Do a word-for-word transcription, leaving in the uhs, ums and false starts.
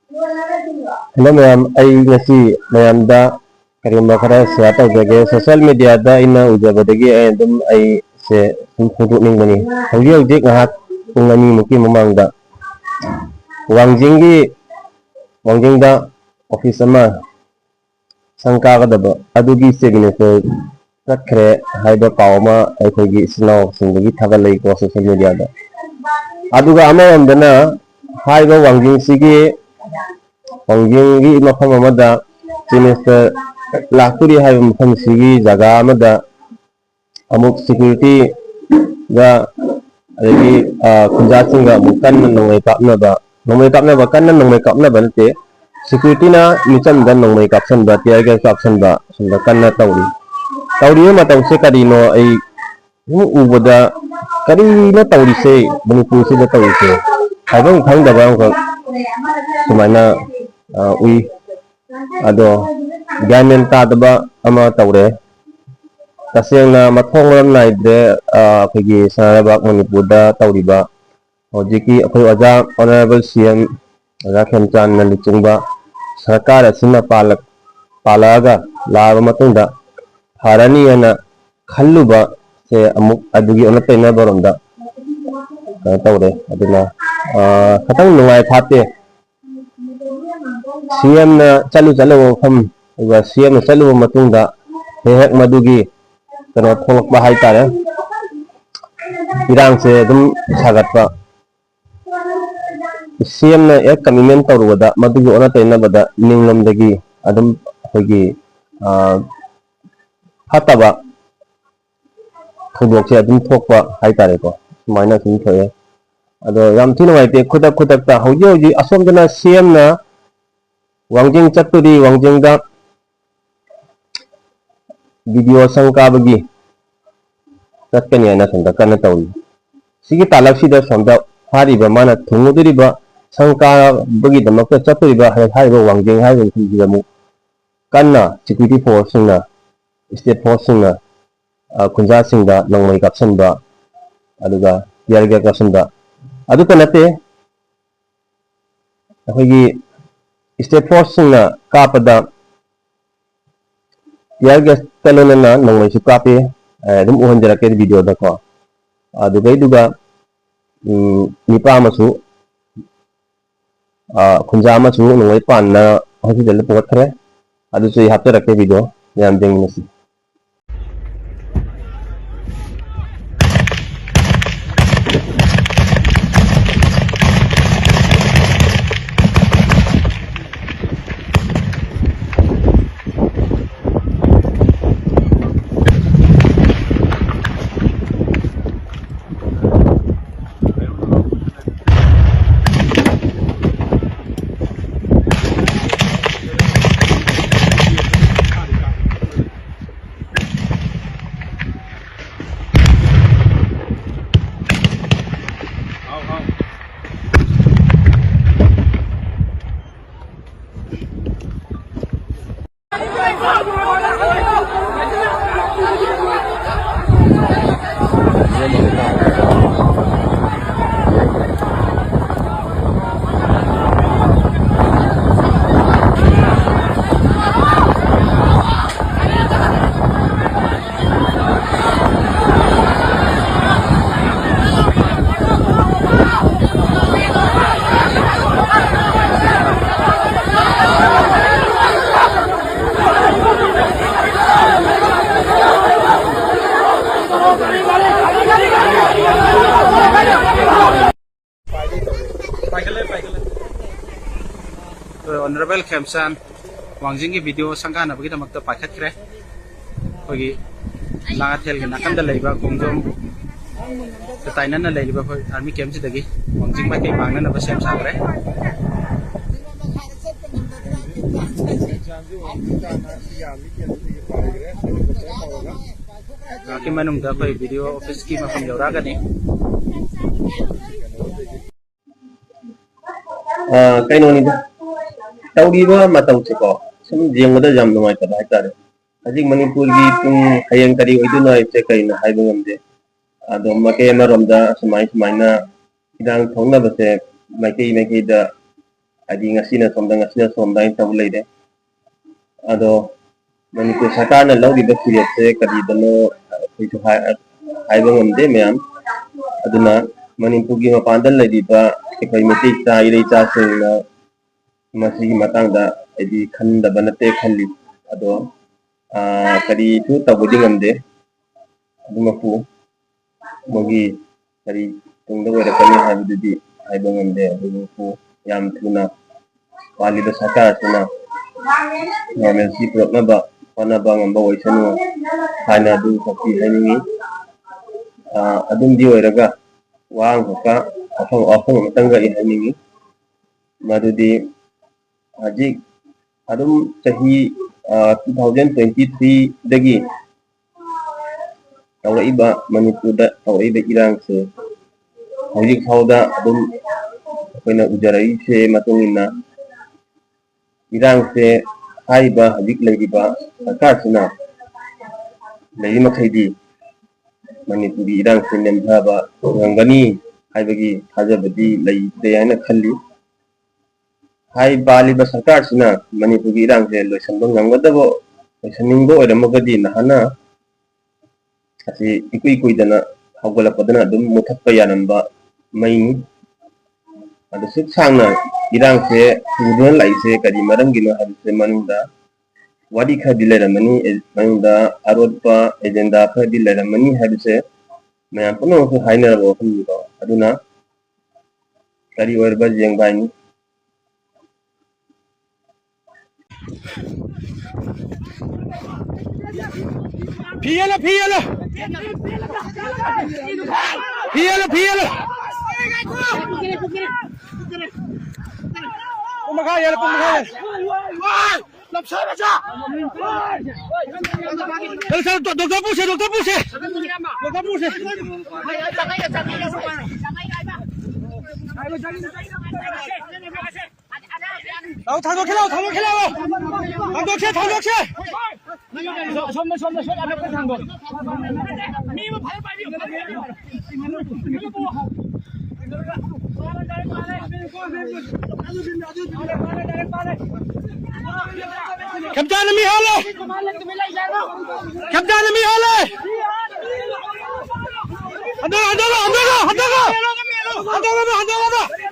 Hello ꯃꯌꯥꯝ, ꯑꯩ ꯉꯁꯤ ꯃꯌꯥꯝꯗ ꯀꯔꯤꯒꯨꯝꯕ ꯈꯔ ꯁꯤꯌꯥꯔ ꯇꯧꯖꯒꯦ꯫ ꯁꯣꯁꯤꯌꯦꯜ ꯃꯦꯗꯤꯌꯥꯗ ꯑꯩꯅ ꯎꯖꯕꯗꯒꯤ ꯑꯩ ꯑꯗꯨꯝ ꯑꯩꯁꯦ ꯁꯨꯝ ꯐꯣꯡꯗꯣꯛꯅꯤꯡꯕꯅꯤ꯫ ꯍꯧꯖꯤꯛ ꯍꯧꯖꯤꯛ ꯉꯥꯏꯍꯥꯛ ꯄꯨꯡ ꯑꯅꯤꯃꯨꯛꯀꯤ ꯃꯃꯥꯡꯗ ꯋꯥꯡꯖꯤꯡꯒꯤ, ꯋꯥꯡꯖꯤꯡꯗ ꯑꯣꯐꯤꯁ ꯑꯃ ꯁꯪ ꯀꯥꯒꯗꯕ ꯑꯗꯨꯒꯤ ꯆꯤꯐ ꯃꯤꯅꯤꯁꯇꯔ ꯆꯠꯈ꯭ꯔꯦ ꯍꯥꯏꯕ ꯄꯥꯎ ꯑꯃ ꯑꯩꯈꯣꯏꯒꯤ ꯏꯆꯤꯜ ꯏꯅꯥꯎꯁꯤꯡꯗꯒꯤ ꯊꯥꯒꯠꯂꯛꯏꯀꯣ ꯁꯣꯁꯤꯌꯦꯜ ꯃꯦꯗꯤꯌꯥꯗ꯫ ꯑꯗꯨꯒ ꯑꯃꯔꯣꯝꯗꯅ ꯍꯥꯏꯔꯤꯕ ꯋꯥꯡꯖꯤꯡꯁꯤꯒꯤ, ꯋꯥꯡꯖꯤꯡꯒꯤ ꯃꯐꯝ ꯑꯃꯗ ꯆꯤꯐ ꯃꯤꯅꯤꯁꯇꯔ ꯂꯥꯛꯇꯣꯔꯤ ꯍꯥꯏꯕ ꯃꯐꯝꯁꯤꯒꯤ ꯖꯒꯥ ꯑꯃꯗ ꯑꯃꯨꯛ ꯁꯦꯀ꯭ꯌꯨꯔꯤꯇꯤꯒ ꯑꯗꯒꯤ, ꯑ, ꯈꯨꯟꯖꯥꯁꯤꯡꯒ ꯑꯃꯨꯛ ꯀꯟꯅ ꯅꯣꯡꯃꯩ ꯀꯥꯞꯅꯕ, ꯅꯣꯡꯃꯩ ꯀꯥꯞꯅꯕ, ꯀꯟꯅ ꯅꯣꯡꯃꯩ ꯀꯥꯞꯅꯕ ꯅꯠꯇꯦ, ꯁꯦꯀ꯭ꯌꯨꯔꯤꯇꯤꯅ ꯃꯤꯆꯝꯗ ꯅꯣꯡꯃꯩ ꯀꯥꯞꯁꯟꯕ, ꯇꯤꯌꯔ ꯒ꯭ꯌꯥꯁ ꯀꯥꯞꯁꯟꯕ ꯑꯁꯣꯝꯗ ꯀꯟꯅ ꯇꯧꯔꯤ꯫ ꯇꯧꯔꯤꯕ ꯃꯇꯧꯁꯦ ꯀꯔꯤꯅꯣ? ꯑꯩ ꯁꯨꯝ ꯎꯕꯗ ꯀꯔꯤꯅꯣ ꯇꯧꯔꯤꯁꯦ, ꯃꯅꯤꯄꯨꯔꯁꯤꯗ ꯇꯧꯔꯤꯁꯦ ꯍꯥꯏꯐꯝ ꯈꯪꯗꯕ ꯑꯃꯈꯛ ꯁꯨꯃꯥꯏꯅ, ꯑ, ꯎꯏ꯫ ꯑꯗꯣ ꯒ꯭ꯌꯥꯟ ꯃꯦꯟ ꯇꯥꯗꯕ ꯑꯃ ꯇꯧꯔꯦ꯫ ꯇꯁꯦꯡꯅ ꯃꯊꯣꯡ ꯃꯔꯝ ꯅꯥꯏꯗ꯭ꯔꯦ, ꯑ, ꯑꯩꯈꯣꯏꯒꯤ ꯁꯅꯥ ꯂꯩꯕꯥꯛ ꯃꯅꯤꯄꯨꯔꯗ ꯇꯧꯔꯤꯕ ꯍꯧꯖꯤꯛꯀꯤ ꯑꯩꯈꯣꯏ ꯑꯣꯖꯥ ꯑꯣꯅꯔꯦꯕꯜ ꯁꯤ ꯑꯦꯝ ꯑꯣꯖꯥ ꯈꯦꯝꯆꯥꯟꯅ ꯂꯨꯆꯤꯡꯕ ꯁꯔꯀꯥꯔ ꯑꯁꯤꯅ ꯄꯥꯜꯂꯛ-, ꯄꯥꯜꯂꯛꯑꯒ ꯂꯥꯛꯑꯕ ꯃꯇꯨꯡꯗ ꯐꯔꯅꯤ ꯍꯥꯏꯅ ꯈꯜꯂꯨꯕꯁꯦ ꯑꯃꯨꯛ ꯑꯗꯨꯒꯤ ꯑꯣꯟꯅ ꯇꯩꯅꯕꯔꯣꯝꯗ ꯀꯩꯅꯣ ꯇꯧꯔꯦ꯫ ꯑꯗꯨꯅ, ꯑ, ꯈꯤꯇꯪ ꯅꯨꯡꯉꯥꯏ ꯐꯥꯠꯇꯦ꯫ ꯁꯤ ꯑꯦꯝꯅ ꯆꯠꯂꯨ ꯆꯠꯂꯨꯕ ꯃꯐꯝ, ꯑꯗꯨꯒ ꯁꯤ ꯑꯦꯝꯅ ꯆꯠꯂꯨꯕ ꯃꯇꯨꯡꯗ ꯍꯦꯛ ꯍꯦꯛ ꯃꯗꯨꯒꯤ ꯀꯩꯅꯣ ꯊꯣꯛꯂꯛꯄ ꯍꯥꯏꯇꯥꯔꯦ, ꯏꯔꯥꯡꯁꯦ ꯑꯗꯨꯝ ꯁꯥꯒꯠꯄ꯫ ꯁꯤ ꯑꯦꯝꯅ ꯍꯦꯛ ꯀꯃꯤꯠꯃꯦꯟ ꯇꯧꯔꯨꯕꯗ ꯃꯗꯨꯒꯤ ꯑꯣꯟꯅ ꯇꯩꯅꯕꯗ ꯅꯤꯡꯂꯣꯝꯗꯒꯤ ꯑꯗꯨꯝ ꯑꯩꯈꯣꯏꯒꯤ, ꯑ, ꯐꯠꯇꯕ ꯊꯧꯗꯣꯛꯁꯦ ꯑꯗꯨꯝ ꯊꯣꯛꯄ ꯍꯥꯏꯇꯥꯔꯦꯀꯣ, ꯁꯨꯃꯥꯏꯅ ꯑꯗꯨꯝ ꯊꯣꯛꯑꯦ꯫ ꯑꯗꯣ ꯌꯥꯝ ꯊꯤ ꯅꯨꯡꯉꯥꯏꯇꯦ꯫ ꯈꯨꯗꯛ ꯈꯨꯗꯛꯇ ꯍꯧꯖꯤꯛ ꯍꯧꯖꯤꯛ ꯑꯁꯣꯝꯗꯅ ꯁꯤ ꯑꯦꯝꯅ ꯋꯥꯡꯖꯤꯡ ꯆꯠꯇꯣꯔꯤ, ꯋꯥꯡꯖꯤꯡꯗ ꯕꯤ ꯗꯤ ꯑꯣ ꯁꯪ ꯀꯥꯕꯒꯤ ꯆꯠꯀꯅꯤ ꯍꯥꯏꯅ ꯑꯁꯣꯝꯗ ꯀꯟꯅ ꯇꯧꯔꯤ꯫ ꯁꯤꯒꯤ ꯇꯥꯂꯛꯁꯤꯗ ꯁꯣꯝꯗ ꯐꯥꯔꯤꯕ, ꯃꯥꯅ ꯊꯨꯡꯉꯨꯗꯣꯔꯤꯕ ꯁꯪ ꯀꯥꯕꯒꯤꯗꯃꯛꯇ ꯆꯠꯇꯣꯔꯤꯕ ꯍꯥꯏꯔꯤꯕ ꯋꯥꯡꯖꯤꯡ ꯍꯥꯏꯔꯤꯕ ꯃꯐꯝꯁꯤꯗ ꯑꯃꯨꯛ ꯀꯟꯅ ꯁꯦꯀ꯭ꯌꯨꯔꯤꯇꯤ ꯐꯣꯔꯁꯁꯤꯡꯅ, ꯁ꯭ꯇꯦꯠ ꯐꯣꯔꯁꯁꯤꯡꯅ, ꯑ, ꯈꯨꯟꯖꯥꯁꯤꯡꯗ ꯅꯣꯡꯃꯩ ꯀꯥꯞꯁꯤꯟꯕ, ꯑꯗꯨꯒ ꯇꯤꯌꯔ ꯒ꯭ꯌꯥꯁ ꯀꯥꯞꯁꯤꯟꯕ, ꯑꯗꯨꯇ ꯅꯠꯇꯦ, ꯑꯩꯈꯣꯏꯒꯤ state force ꯁꯤꯡꯅ ꯀꯥꯞꯄꯗ tear gas ꯇ ꯂꯣꯏꯅꯅ ꯅꯣꯡꯃꯩꯁꯨ ꯀꯥꯞꯄꯤ꯫ ꯑꯦ, ꯑꯗꯨꯝ ꯎꯍꯟꯖꯔꯛꯀꯦ video ꯗꯀꯣ꯫ ꯑꯗꯨꯒꯩꯗꯨꯒ, ꯎꯝ, ꯅꯤꯄꯥ ꯑꯃꯁꯨ, ꯑ, ꯈꯨꯟꯖꯥ ꯑꯃꯁꯨ ꯅꯣꯡꯃꯩ ꯄꯥꯟꯅ hospital ꯗ ꯄꯨꯈꯠꯈ꯭ꯔꯦ꯫ ꯑꯗꯨꯁꯨ ꯑꯩ ꯍꯥꯞꯆꯔꯛꯀꯦ video, ꯃꯌꯥꯝ ꯌꯦꯡꯃꯤꯟꯅꯁꯤ꯫ Honourable ꯈꯦꯝꯆꯥꯟ ꯋꯥꯡꯖꯤꯡꯒꯤ video ꯁꯪꯒꯥꯅꯕꯒꯤꯗꯃꯛꯇ ꯄꯥꯏꯈꯠꯈ꯭ꯔꯦ꯫ ꯑꯩꯈꯣꯏꯒꯤ ꯂꯥꯡꯉꯊꯦꯜꯒꯤ ꯅꯥꯀꯟꯗ ꯂꯩꯕ ꯈꯣꯡꯖꯣꯝ ꯇꯥꯏꯅꯅ ꯂꯩꯔꯤꯕ ꯑꯩꯈꯣꯏ army camp ꯁꯤꯗꯒꯤ ꯋꯥꯡꯖꯤꯡ ꯃꯥꯏꯀꯩ ꯃꯥꯡꯅꯅꯕ ꯁꯦꯝ ꯁꯥꯈ꯭ꯔꯦ꯫ ꯉꯥꯏꯍꯥꯛꯀꯤ ꯃꯅꯨꯡꯗ ꯑꯩꯈꯣꯏ video office ꯀꯤ ꯃꯐꯝ ꯌꯧꯔꯛꯑꯒꯅꯤ꯫ ꯑ, ꯀꯩꯅꯣꯅꯤꯗ, ꯇꯧꯔꯤꯕ ꯃꯇꯧꯁꯦꯀꯣ, ꯁꯨꯝ ꯌꯦꯡꯕꯗ ꯌꯥꯝ ꯅꯨꯡꯉꯥꯏꯇꯕ ꯍꯥꯏꯇꯥꯔꯦ꯫ ꯍꯧꯖꯤꯛ ꯃꯅꯤꯄꯨꯔꯒꯤ ꯄꯨꯡ ꯍꯌꯦꯡ ꯀꯔꯤ ꯑꯣꯏꯗꯣꯏꯅꯣ ꯍꯥꯏꯕꯁꯦ ꯀꯔꯤꯅꯣ ꯍꯥꯏꯕ ꯉꯝꯗꯦ꯫ ꯑꯗꯣ ꯃꯥꯏꯀꯩ ꯑꯃꯔꯣꯝꯗ ꯁꯨꯃꯥꯏ ꯁꯨꯃꯥꯏꯅ ꯏꯔꯥꯡ ꯊꯣꯛꯅꯕꯁꯦ ꯃꯥꯏꯀꯩ ꯃꯥꯏꯀꯩꯗ ꯍꯥꯏꯗꯤ ꯉꯁꯤꯅ ꯁꯣꯝꯗ, ꯉꯁꯤꯅ ꯁꯣꯝꯗ ꯍꯥꯏꯅ ꯇꯧ ꯂꯩꯔꯦ꯫ ꯑꯗꯣ ꯃꯅꯤꯄꯨꯔ ꯁꯔꯀꯥꯔꯅ ꯂꯧꯔꯤꯕ ꯐꯤꯔꯦꯞꯁꯦ ꯀꯔꯤꯗꯅꯣ ꯑꯩꯈꯣꯏꯁꯨ ꯍꯥꯏ-, ꯍꯥꯏꯕ ꯉꯝꯗꯦ ꯃꯌꯥꯝ꯫ ꯑꯗꯨꯅ ꯃꯅꯤꯄꯨꯔꯒꯤ ꯃꯄꯥꯟꯗ ꯂꯩꯔꯤꯕ ꯑꯩꯈꯣꯏ ꯃꯩꯇꯩ ꯏꯆꯥ ꯏꯔꯩ ꯏꯆꯥꯁꯤꯡꯅ ꯃꯁꯤꯒꯤ ꯃꯇꯥꯡꯗ ꯍꯥꯏꯗꯤ ꯈꯟꯗꯕ ꯅꯠꯇꯦ ꯈꯜꯂꯤ꯫ ꯑꯗꯣ, ꯑꯥ, ꯀꯔꯤꯁꯨ ꯇꯧꯕꯗꯤ ꯉꯝꯗꯦ꯫ ꯑꯗꯨꯃꯛꯄꯨ ꯃꯣꯏꯒꯤ ꯀꯔꯤ ꯇꯨꯡꯗ ꯑꯣꯏꯔꯛꯀꯅꯤ ꯍꯥꯏꯕꯗꯨꯗꯤ ꯍꯥꯏꯕ ꯉꯝꯗꯦ꯫ ꯑꯗꯨꯕꯨ ꯌꯥꯝ ꯊꯨꯅ ꯄꯥꯜꯂꯤꯕ ꯁꯔꯀꯥꯔ ꯑꯁꯤꯅ normalcy ꯄꯨꯔꯛꯅꯕ ꯍꯣꯠꯅꯕ ꯉꯝꯕ ꯑꯣꯏꯁꯅꯨ ꯍꯥꯏꯅ ꯑꯗꯨ ꯈꯛꯇꯤ ꯍꯥꯏꯅꯤꯡꯉꯤ꯫ ꯑꯥ, ꯑꯗꯨꯝꯗꯤ ꯑꯣꯏꯔꯒ ꯋꯥ ꯑꯃꯈꯛꯀ, ꯋꯥꯐꯝ, ꯋꯥꯐꯝ ꯑꯃꯇꯪꯒ ꯑꯩ ꯍꯥꯏꯅꯤꯡꯉꯤ꯫ ꯃꯗꯨꯗꯤ ꯍꯧꯖꯤꯛ ꯑꯗꯨꯝ ꯆꯍꯤ, ꯑꯥ, two thousand twenty three ꯗꯒꯤ ꯇꯧꯔꯛꯏꯕ, ꯃꯅꯤꯄꯨꯔꯗ ꯇꯧꯔꯛꯏꯕ ꯏꯔꯥꯡꯁꯦ ꯍꯧꯖꯤꯛ ꯐꯥꯎꯗ ꯑꯗꯨꯝ ꯑꯩꯈꯣꯏꯅ ꯎꯖꯔꯛꯏꯁꯦ ꯃꯇꯨꯡ ꯏꯟꯅ ꯏꯔꯥꯡꯁꯦ ꯍꯥꯏꯔꯤꯕ ꯍꯧꯖꯤꯛ ꯂꯩꯔꯤꯕ ꯁꯔꯀꯥꯔꯁꯤꯅ ꯂꯩꯔꯤ ꯃꯈꯩꯗꯤ ꯃꯅꯤꯄꯨꯔꯒꯤ ꯏꯔꯥꯡꯁꯦ ꯅꯦꯝꯊꯕ ꯉꯝꯒꯅꯤ ꯍꯥꯏꯕꯒꯤ ꯊꯥꯖꯕꯗꯤ ꯂꯩꯇꯦ ꯍꯥꯏꯅ ꯈꯜꯂꯤ꯫ ꯍꯥꯏ ꯄꯥꯜꯂꯤꯕ ꯁꯔꯀꯥꯔꯁꯤꯅ ꯃꯅꯤꯄꯨꯔꯒꯤ ꯏꯔꯥꯡꯁꯦ ꯂꯣꯏꯁꯤꯟꯕ ꯉꯝꯒꯗꯕ, ꯂꯣꯏꯁꯤꯟꯅꯤꯡꯕ ꯑꯣꯏꯔꯝꯃꯒꯗꯤ ꯅꯍꯥꯟꯅ ꯑꯁꯤ ꯏꯀꯨꯏ ꯀꯨꯏꯗꯅ ꯍꯧꯒꯠꯂꯛꯄꯗꯅ ꯑꯗꯨꯝ ꯃꯨꯊꯠꯄ ꯌꯥꯔꯝꯕ ꯃꯩꯅꯤ꯫ ꯑꯗꯨ ꯁꯨꯛ ꯁꯥꯡꯅ ꯏꯔꯥꯡꯁꯦ ꯄꯨꯗꯨꯅ ꯂꯥꯛꯏꯁꯦ ꯀꯔꯤ ꯃꯔꯝꯒꯤꯅꯣ ꯍꯥꯏꯕꯁꯦ ꯃꯅꯨꯡꯗ ꯋꯥꯔꯤ ꯈꯔꯗꯤ ꯂꯩꯔꯝꯃꯅꯤ, ꯑꯦ-, ꯃꯅꯨꯡꯗ ꯑꯔꯣꯠꯄ ꯑꯦꯖꯦꯟꯗꯥ ꯈꯔꯗꯤ ꯂꯩꯔꯝꯃꯅꯤ ꯍꯥꯏꯕꯁꯦ ꯃꯌꯥꯝ ꯄꯨꯝꯅꯃꯛꯁꯨ ꯍꯥꯏꯅꯔꯕ ꯋꯥꯐꯝꯅꯤꯀꯣ꯫ ꯑꯗꯨꯅ ꯀꯔꯤ ꯑꯣꯏꯔꯕ ꯌꯦꯡꯕ ꯍꯥꯏꯅꯤ꯫ ꯐꯤ ꯌꯦꯜꯂꯣ, ꯐꯤ ꯌꯦꯜꯂꯣ꯫ ꯐꯤ ꯌꯦꯜꯂꯣ, ꯐꯤ ꯌꯦꯜꯂꯣ꯫ ꯄꯨꯡ ꯃꯈꯥꯏ ꯌꯦꯜꯂꯣ, ꯄꯨꯡ ꯃꯈꯥꯏ ꯌꯦꯜꯂꯣ꯫ ꯆꯠꯂꯣ, ꯆꯠꯂꯣ, ꯗꯣꯛꯇꯔ ꯄꯨꯁꯦ, ꯗꯣꯛꯇꯔ ꯄꯨꯁꯦ꯫ ꯗꯣꯛꯇꯔ ꯄꯨꯁꯦ꯫ ꯂꯥꯎ, ꯊꯥꯡꯗꯣꯛꯁꯦ, ꯂꯥꯎ, ꯊꯥꯡꯗꯣꯛꯁꯦ, ꯂꯥꯎ꯫ ꯊꯥꯡꯗꯣꯛꯁꯦ, ꯊꯥꯡꯗꯣꯛꯁꯦ꯫ ꯁꯣꯝꯗ, ꯁꯣꯝꯗ, ꯁꯣꯝꯗ ꯑꯅꯛꯄ ꯊꯥꯡꯗꯣꯛ꯫ ꯃꯤ ꯑꯃ ꯐꯖꯅ ꯄꯥꯏꯕꯤꯌꯨ꯫ ꯈꯦꯝꯆꯥꯟꯅ ꯃꯤ ꯍꯥꯜꯂꯦ! ꯈꯦꯝꯆꯥꯟꯅ ꯃꯤ ꯍꯥꯜꯂꯦ! ꯍꯟꯗꯣꯛꯑꯣ, ꯍꯟꯗꯣꯛꯑꯣ, ꯍꯟꯗꯣꯛꯑꯣ, ꯍꯟꯗꯣꯛꯑꯣ! ꯍꯟꯗꯣꯛꯑꯣ, ꯍꯟꯗꯣꯛꯑꯣ!